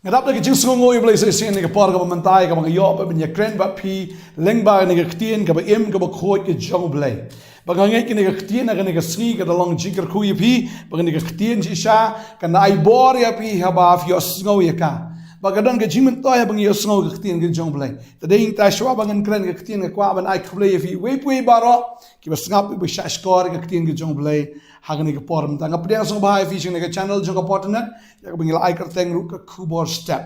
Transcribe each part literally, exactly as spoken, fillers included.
Nga dap da ka jingsngewnguh ïa U Blei sa shisien ha kane ka por kaba mynta, kaba nga ïoh ban ïakren bad phi lyngba kane ka ktien kaba im, kaba khuid ka jong U Blei. Ba nga ngeit kane ka ktien ha kane ka sngi ka da long jingkyrkhu ïa phi, ba kane ka ktien shisha kan da ai bor ïa phi haba phi ïohsngew ïa ka. Ba ka don ka jingmyntoi haba ngi ïohsngew ka ktien ka jong U Blei. Te dei nangta shuwa ba ngan kren ka ktien, nga kwah ban ai khublei ïa phi iwei pa iwei baroh kiba sngap, kiba shahshkor ïa ka ktien ka jong U Blei ha kane ka por mynta. Nga pdiang sngewbha ïa phi sha kane ka channel jong ka Potternet, ïa kaba ngi la ai kyrteng ruh ka Khubor Step.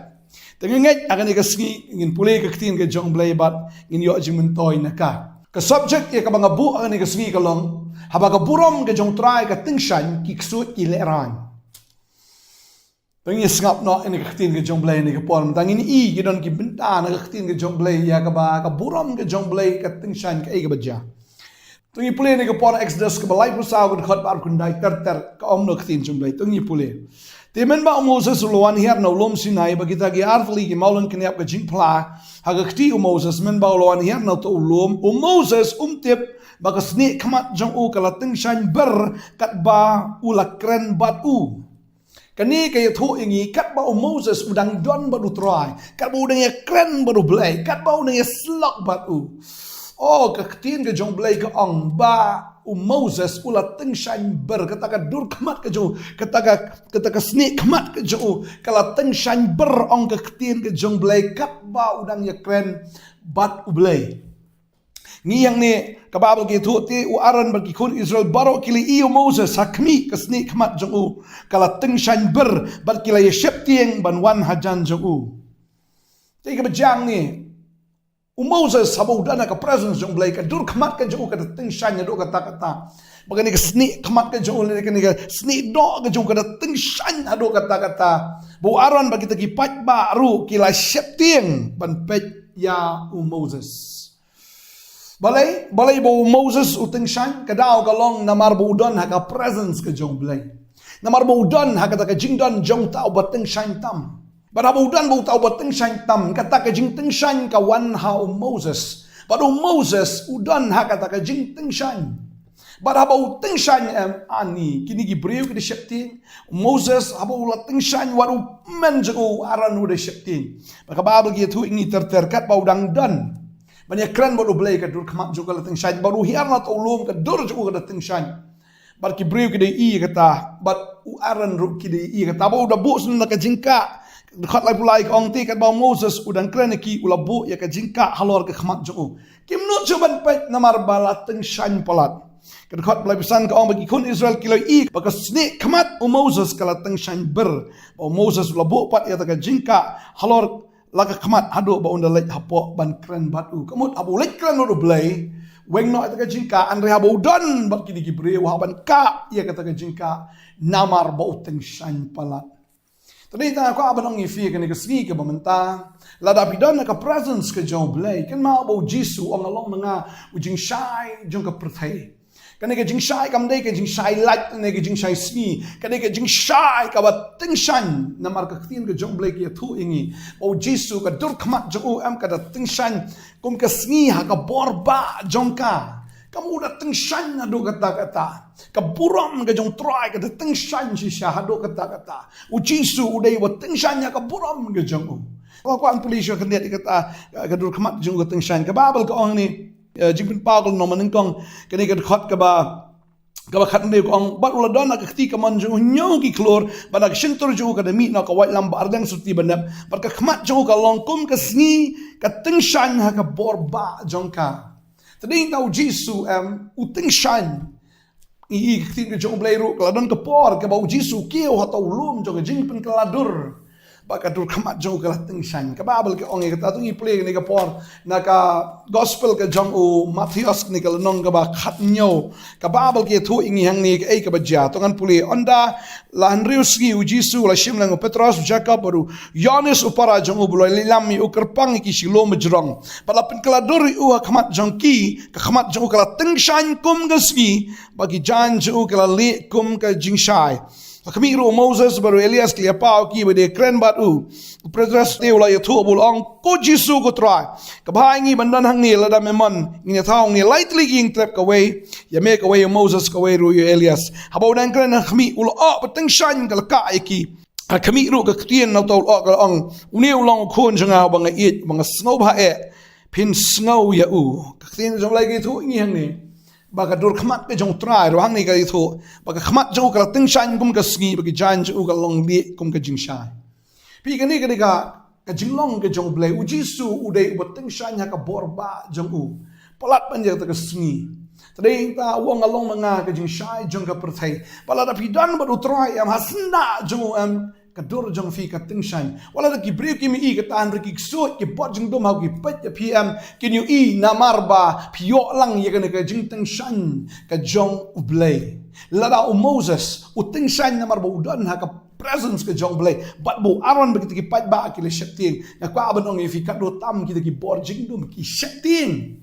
Te nga ngeit ha kane ka sngi ngin pule ka ktien ka jong U Blei bad ngin ïoh jingmyntoi na ka. Ka subject ïa kaba nga buh ha kane ka sngi ka long, haba ka burom ka jong U Trai ka tyngshaiñ, ki ksuid ki lehraiñ. Te ngin sngap noh ïa ka ktien ka jong U Blei ha kane ka por mynta, ngin i ki don ki bynta na ka ktien ka jong U Blei ïa kaba ka burom ka jong U Blei ka tyngshaiñ, kaei kaba jia. To ngin pule ha kane ka por, Exodus kaba laiphew saw, ka dkhot ba arphew khyndai ter ter, ka ong kumno ka ktien jong U Blei. To ngin pule. Te mynba u Moses u la wan hiar na u lum Sinai, ba kita ki artylli ki mawlyngkniap ka jingphla ha ka kti u Moses, mynba u la wan hiar na uta u lum, u Moses um tip ba ka snieh khmat jong u ka la tyngshaiñ ber katba u la kren bad u. Kane ka ïathuh ïa ngi katba u Moses u dang don bad U Trai, katba u dang ïakren bad U Blei, katba u dang ïasyllok bad u. Oh, ka ktien ka jong U Blei ka ong ba u Moses u la tyngshaiñ ber, kata ka dur khmat ka jong u, kata ka, kata ka snieh khmat ka jong u ka la tyngshaiñ ber, ong ka ktien ka jong U Blei, katba u dang ïakren bad U Blei. Ngi ïa ngeit, ka Baibl ka ïathuh, te u Aaron bad ki khun Israel baroh ki la ïohi ïa u Moses ha khmih, ka snieh khmat jong u ka la tyngshaiñ ber, bad ki la ïa sheptieng ban wan hajan jong u. Te kaba jia hangne, u Moses haba u don ha ka presence jong U Blei, ka dur khmat ka jong u ka da tyngshaiñ haduh katta katta. Ba kane ka snieh khmat ka jong u, lane kane ka snieh doh ka jong u ka da tyngshaiñ haduh katta katta. Ba u Aaron bad kita ki paidbah ruh ki la sheptieng ban peit ïa u Moses. Balei, balei ba u Moses u tyngshaiñ? Ka daw ka long namar ba u don ha ka presence ka jong U Blei. Namar ba u don ha kata ka jingdon jong uta uba tyngshaiñ tam. Bad haba u don bad uta uba tyngshaiñ tam, kata ka jingtyngshaiñ ka wan ha u Moses. Bad u Moses u don ha kata ka jingtyngshaiñ. Bad haba u tyngshaiñ, em, ani, kine ki briew ki da sheptieng. U Moses haba u la tyngshaiñ, wat u kmen jong u, u Aaron u da sheptieng. Bad ka Baibl ka ïathuh ïa ngi ter ter, katba u dang don ban ïakren bad U Blei, ka dur khmat jong u ka la tyngshaiñ. Bad u hiar na uta u lum, ka dur jong u ka da tyngshaiñ. Bad ki briew ki da ïohi ïa kata, bad u Aaron ruh ki da ïohi ïa kata. Bad u da buh shuh na ka jingkah. Dkhot laiphew lai ka ong, te katba u Moses u dang kren ïa ki, u la buh ïa ka jingkah halor ka khmat jong u. Kim nud shuh ban peit namar ba la tyngshaiñ palat. Ka dkhot laiphew san ka ong, ba ki khun Israel ki la ïohi ba ka snieh khmat u Moses ka la tyngshaiñ ber. Ba u Moses u la buh pat ïa kata ka jingkah halor la ka khmat haduh ba un da leit hapoh ban kren bad u. Ka mut haba u leit kren bad U Blei, weng noh ïa kata ka jingkah, hynrei haba u don bad kine ki briew, hap ban kah ïa kata ka jingkah namar ba u tyngshaiñ palat. Te dei tang nga kwah ban ong ïa phi kane ka sngi kaba mynta, lada phi don ha ka presence ka jong U Blei, kynmaw ba u Jisu u ong, nga long ma nga u jingshai jong ka pyrthei. Kane ka jingshai kam dei ka jingshai lait, kane ka jingshai sngi, kane ka jingshai kaba tyngshaiñ, namar ka ktien ka jong U Blei ka ïathuh ïa ngi ba u Jisu, ka dur khmat jong u, em, ka da tyngshaiñ kum ka sngi ha ka bor bah jong ka. Ka mut u da tyngshaiñ haduh katta katta. Ka burom ka jong U Trai ka da tyngshaiñ shisha haduh katta katta. U Jisu u dei uba tyngshaiñ ha ka burom ka jong u. Kwah, kwah ban pule shuwa khyndiat ïa kata, ka dur khmat jong u ka tyngshaiñ. Ka Baibl ka ong hangne, eh, Jingpynpaw ka lynnong banyngkong, kane ka dkhot kaba, kaba khathynriew ka ong, bad u la don ha ka kti kamon jong u hynñiew ki khlur, bad na ka shyntur jong u ka da mih noh ka waitlam ba ardeng surti ba nep, bad ka khmat jong u ka long kum ka sngi, ka tyngshaiñ ha ka bor bah jong ka. Te dei tang u Jisu, em, u tyngshaiñ. Ngi i ka ktien ka jong U Blei ruh, ka la don ka por kaba u Jisu u kiew ha uta u lum jong ka jingpynkylla dur. Bad ka dur khmat jong u ka la tyngshaiñ. Ka Baibl ka ong ïa kata, to ngin pule kane ka por na ka Gospel ka jong u Mathaios, kane ka lynnong kaba khathynñiew. Ka Baibl ka ïathuh ïa ngi hangne kaei kaba jia. To ngan pule. Ynda la hynriew sngi u Jisu u la shim lang u Petros, u Jakob, bad u Ïoannis u para jong u, bad u la ïalam ïa u kyrpang ïa ki sha ki lum bajrong. Bad la pynkylla dur ïa u ha khmat jong ki, ka khmat jong u ka la tyngshaiñ kum ka sngi, bad ki jaiñ jong u ki la lieh kum ka jingshai. Ha khmih ruh u Moses bad u Elias ki la ïapaw ïa ki ba kin ïakren bad u. U Petros te u la ïathuh bad u la ong, ko Jisu ko Trai, ka bha ïa ngi ban don hangne, lada me mon ngin ïathaw hangne lai tylli ki ïingtrep, kawei ïa me, kawei ïa u Moses, kawei ruh ïa u Elias. Haba u dang kren ha khmih u la ïoh ba tyngshaiñ ka la kah ïa ki. Ha khmih ruh ka ktien na u Tau, ka ong, une u long u khun jong nga uba nga ïeit, uba nga sngewbha eh, phin sngew ïa u. Ka ktien jong U Blei ka ïathuh ïa ngi hangne ba ka dur khmat ka jong U Trai ruh hangne ka ïathuh ba ka khmat jong u ka la tyngshaiñ kum ka sngi, ba ki jaiñ jong u ka long lieh kum ka jingshai. Phi, kane ka dei ka, ka jinglong ka jong U Blei. U Jisu u dei uba tyngshaiñ ha ka bor bah jong u palat ban ïa kata ka sngi. Te dei ta u ong, nga long ma nga ka jingshai jong ka pyrthei. Ba lada phi don bad U Trai em, ha syndah jong u em, ka dur jong phi ka tyngshaiñ. Wat lada ki briew kim ïohi kata, hynrei ki ksuid, ki bor jingdum ha ki peit ïa phi em, kin ïohi namar ba phi ïoh lang ïa kane ka jingtyngshaiñ ka jong U Blei. Lada u Moses u tyngshaiñ namar ba u don ha ka presence ka jong U Blei, bad ba u Aaron bad kita ki paidbah ki la sheptieng, nga kwah ban ong ïa phi, katno tam kita ki bor jingdum ki sheptieng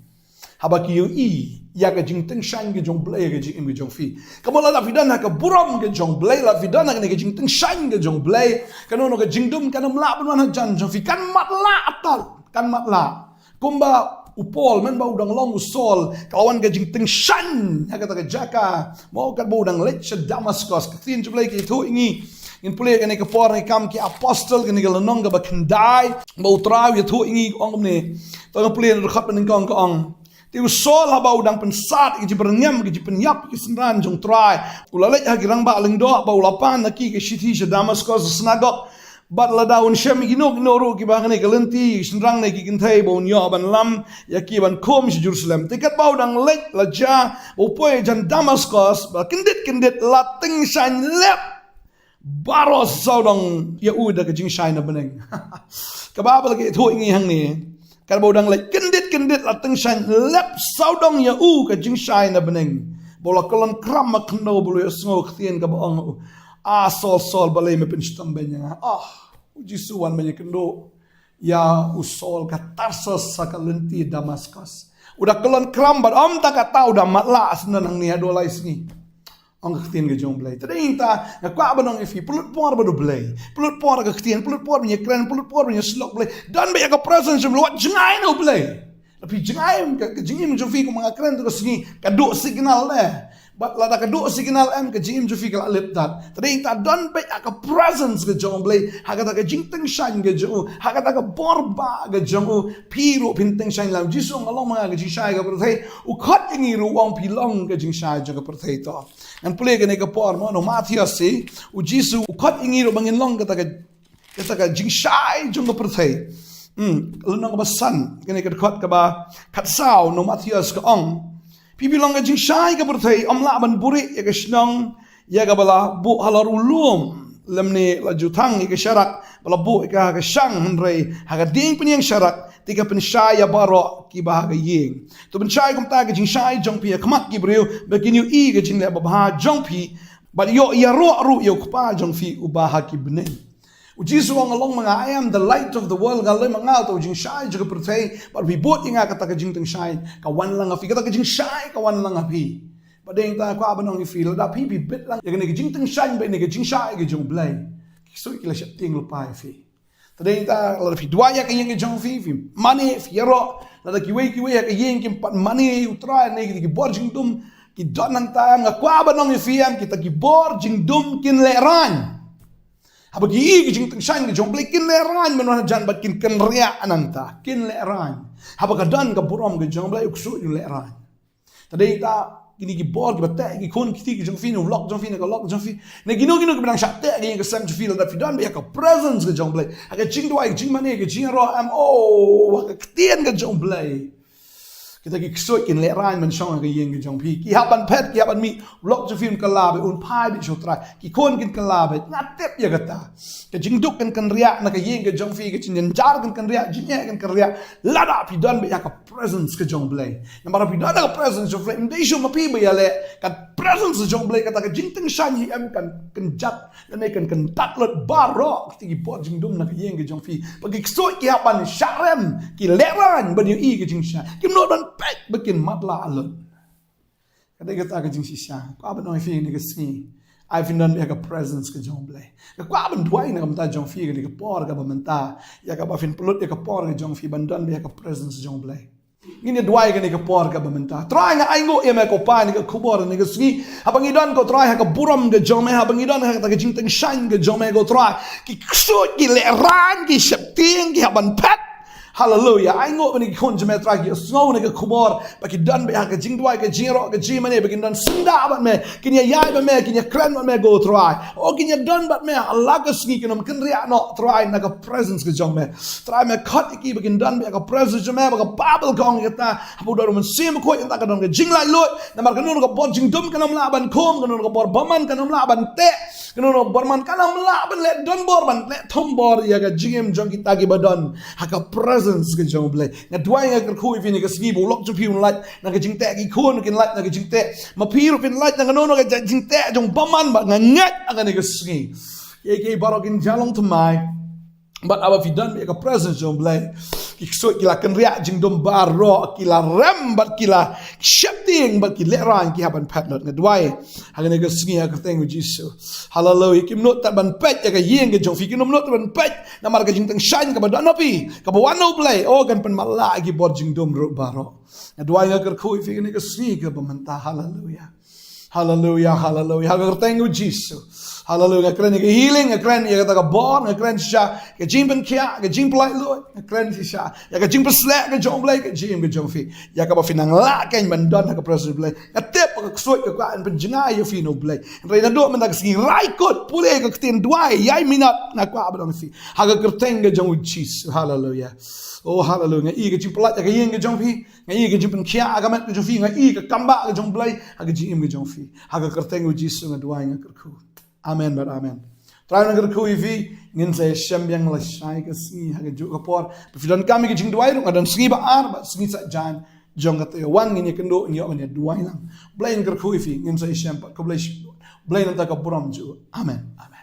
haba ki ïohi ïa ka jingtyngshaiñ ka jong U Blei ha ka jingim ka jong phi. Kumno lada phi don ha ka burom ka jong U Blei, lada phi don ha kane ka jingtyngshaiñ ka jong U Blei, kano kano ka jingdum kan ym lah ban wan hajan jong phi, kan matlah atal, kan matlah. Kumba u Paul, mynba u dang long u Saul, ka la wan ka jingtyngshaiñ ha kata ka jaka, mo, katba u dang leit sha Damaskos. Ka ktien jong U Blei ka ïathuh ïa ngi, ngin pule kane ka Por Kam ki Apostol, kane ka lynnong kaba khyndai, ba U Trai u ïathuh ïa ngi, ong kumne. To ngin pule na dkhot ba nyngkong, ka ong: Te u Saul, haba u dang pynsad ïa ka jingpyrngem, ka jingpynïap ïa ki synran jong U Trai, u la leit ha ki rangbah lyngdoh, bad u la pan na ki ka shithi sha Damaskos, ha synagog, bad lada un shem ïa kino kino ruh kiba ha kane ka lynti, ki shynrang ne ki kynthei, ba un ïoh ban lam ïa ki ban khum sha Jerusalem. Te katba u dang leit la jia, ba u poi hajan Damaskos, ba kyndit kyndit la tyngshaiñ lep baroh sawdong ïa u da ka jingshai na bneng. Kaba ba la ka ïathuh ïa ngi hangne, katba u dang leit, kyndit kyndit la tyngshaiñ lep sawdong ïa u ka jingshai na bneng. Ba u la kyllon kram ha khyndew, ba u la ïohsngew ka ktien kaba ong, A Saul, Saul, balei me pynshitom beiñ ïa nga? Ah, u Jisu u wan ban ïakynduh ïa u Saul ka Tarsus ha ka lynti Damaskos. U da kyllon kram bad ym tang kata, u da matlah, shen hangne haduh lai sngi. Ong ka ktien ka jong U Blei. Te dei ta, nga kwah ban ong ïa phi, pynlut por bad U Blei. Pynlut por ha ka ktien, pynlut por ban ïakren, pynlut por ban ïasyllok U Blei. Don beit ha ka presence jong U Blei, wat jngai na U Blei. Lada phi jngai, ka, ka jingim jong phi, kumba nga kren tu ka sngi, ka duh signal de. Bad lada ka duh signal em, ka jingim jong phi ka la lip dat. Te dei ta, don beit ha ka presence ka jong U Blei, ha kata ka jingtyngshaiñ ka jong u, ha kata ka bor bah ka jong u, phi ruh phin tyngshaiñ lang. U Jisu u ong, nga long ma nga ka jingshai ka pyrthei. U khot ïa ngi ruh, u ong phi long ka jingshai jong ka pyrthei to. Ngan pule kane ka por, mo, na u Mathaios, eh, u Jisu u khot ïa ngi ruh ba ngin long kata ka, kata ka jingshai jong ka pyrthei. Hmm, lynnong kaba san, kane ka dkhot kaba khatsaw, na u Mathaios ka ong: Phi, phi long ka jingshai ka pyrthei. Ym lah ban buhrieh ïa ka shnong ïa kaba la buh halor u lum, lymne la ju thang ïa ka sharak bad la buh ïa ka ha ka shang, hynrei ha ka dieng pynïeng sharak, te ka pynshai ïa baroh kiba ha ka ïing. To pynshai kumta ka jingshai jong phi ha khmat ki briew, ba kin ïohi ka jingleh babha jong phi, bad ïoh ïaroh ruh ïa u Kpa jong phi uba ha ki bneng. U Jisu u ong, nga long ma nga, I am the light of the world, nga long ma nga uta u jingshai jong ka pyrthei, bad phi bud ïa nga, kata ka jingtyngshaiñ ka wan lang ha phi, kata ka jingshai ka wan lang ha phi. Bad dei ta, kwah ban ong ïa phi, lada phi, phi bit lang ïa kane ka jingtyngshaiñ bad kane ka jingshai ka jong U Blei, ki ksuid ki la sheptieng lypa ïa phi. Te dei ta, lada phi duwai ha ka ïing ka jong phi, phi mane, phi ïaroh, lada kiwei kiwei ha ka ïing kim pat mane ïa U Trai, ne ki, ki bor jingdum ki don nangta em, nga kwah ban ong ïa phi em, kita ki bor jingdum kin lehraiñ. Haba ki ïohi ka jingtyngshaiñ ka jong U Blei, kin lehraiñ ban wan hajan bad kin kynriah nangta, kin lehraiñ. Haba ka don ka burom ka jong U Blei, u ksuid u lehraiñ. Te dei ta, kine ki bor kiba teh ki khun ki kti ki jong phi, na u lok jong phi, na ka lok jong phi, na kino kino kiba nang shah teh ka ïing ka sem jong phi, lada phi don beit ha ka presence ka jong U Blei, ha ka jingduwai, ka jingmane, ka jingïaroh em, oh, ha ka ktien ka jong U Blei, kita ki ksuid kin lehraiñ ban shong ha ka ïing ka jong phi. Ki hap ban phet, ki hap ban mih, u lok jong phi un kylla beit, un phai beit sha U Trai. Ki khun kin kylla beit, nga tip ïa kata. Ka jingduk kan kynriah na ka ïing ka jong phi, ka jingjynjar kan kynriah, jingeh kan kynriah, lada phi don beit ha ka presence ka jong U Blei. Namar phi don ha ka presence jong U Blei, ym dei shuh ma phi ba ïaleh, ka presence jong U Blei, kata ka jingtyngshaiñ hi em kan kynjat, lane kan kyndat lut baroh kita ki bor jingdum na ka ïing ka jong phi. Ba ki ksuid ki hap ban shah rem, ki lehraiñ ban ïohi ka jingshai. Kim nud ban peit ba kin matlah lut. Ka dei kata ka jingshisha. Kwah ban ong ïa phi kane ka sngi, ai phin don beit ha ka presence ka jong U Blei. Nga kwah ban duwai na ka bynta jong phi kane ka por kaba mynta, ïa kaba phin pynlut ïa ka por ka jong phi ban don beit ha ka presence jong U Blei. Ngin ïa duwai kane ka por kaba mynta. Trai, nga ainguh ïa me ko Pa ïa kane ka khubor ïa kane ka sngi. Haba ngi don ko Trai ha ka burom ka jong me, haba ngi don ha ka jingtyngshaiñ ka jong me ko Trai, ki ksuid ki lehraiñ ki sheptieng ki hap ban phet. Haleluya. Ainguh ba ïa ki khun jong me Trai ki sngew ïa kane ka khubor, ba ki don beit ha ka jingduwai ka jingïaroh ka jingmane, ba kin don syndah bad me, kin ïa ïaid bad me, kin ïa kren bad me ko Trai. O kin ïa don bad me ha la ka sngi, kin ym kynriah noh Trai na ka presence ka jong me. Trai, me khot ïa ki ba kin don beit ha ka presence jong me, ba ka Baibl ka ong ïa kata, haba u don u Mynsiem Bakhuid ïa kata ka don ka jinglaitluid. Namar kano kano ka bor jingdum kan ym lah ban khum, kano kano ka bor bymman kan ym lah ban teh, kano kano ka bor bymman kan ym lah ban leh donbor, ban leh thombor ïa ka jingim jong kita kiba don ha ka presence ka jong U Blei. Nga duwai, nga kyrkhu ïa phi ïa kane ka sngi ba u lok jong phi un lait na ka jingteh ki khun, kin lait na ka jingteh. Ma phi ruh phin lait na kano kano ka jingteh jong bymman, bad nga ngeit ha kane ka sngi ïa kiei baroh kin ïa long thymmai. Bad haba phi don beit ha ka presence jong U Blei, ki ksuid ki la kynriah jingdum baroh, ki la rem bad ki la sheptieng bad ki lehraiñ ki hap ban phet lut. Nga duwai ha kane ka sngi ha ka kyrteng U Jisu. Haleluya. Kim nud tad ban peit ïa ka ïing ka jong phi, kim nud tad ban peit namar ka jingtyngshaiñ kaba don ha phi, kaba wan na U Blei, o kan pynmatlah ïa ki bor jingdum ruh baroh. Nga duwai, nga kyrkhu ïa phi ha kane ka sngi kaba mynta. Haleluya. Haleluya, haleluya. Ha ka kyrteng U Jisu. Haleluya. Nga kren ïa ka healing, nga kren ïa kata ka bor, nga kren shisha ïa ka jingpynkhiah, ka jingpynlaitluid, nga kren shisha ïa ka jingpynshlur ka jong U Blei ha ka jingim ka jong phi, ïa kaba phin nang lah kein ban don ha ka presence U Blei. Nga tip ba ka ksuid ka kwah ban pynjngai ïa phi na U Blei. Hynrei naduh mynta ka sngi, rai kut, pule ïa ka ktien, duwai, ïai minot, nga kwah ban ong ïa phi ha ka kyrteng ka jong U Jisu. Haleluya. O haleluya. Nga ïohi ka jingpyllait ha ka ïing ka jong phi. Nga ïohi ka jingpynkhiah ha ka met ka jong phi. Nga ïohi ka kam bah ka jong U Blei ha ka jingim ka jong phi, ha ka kyrteng U Jisu nga duwai, nga kyrkhu. Amen bad amen. Trai, nga kyrkhu ïa phi. Ngin sa ïashem biang lashai ka sngi ha kajuh ka por. Ba phi donkam ïa ka jingduwai ruh, nga don sngi ba ar bad sngi Saitjaiñ jong ka taïew. Wan, ngin ïakynduh, ngin ïoh ban ïaduwai lang. Blei, nga kyrkhu ïa phi. Ngin sa ïashem pat. Khublei shibun. Blei, nangta ka burom jong U. Amen. Amen.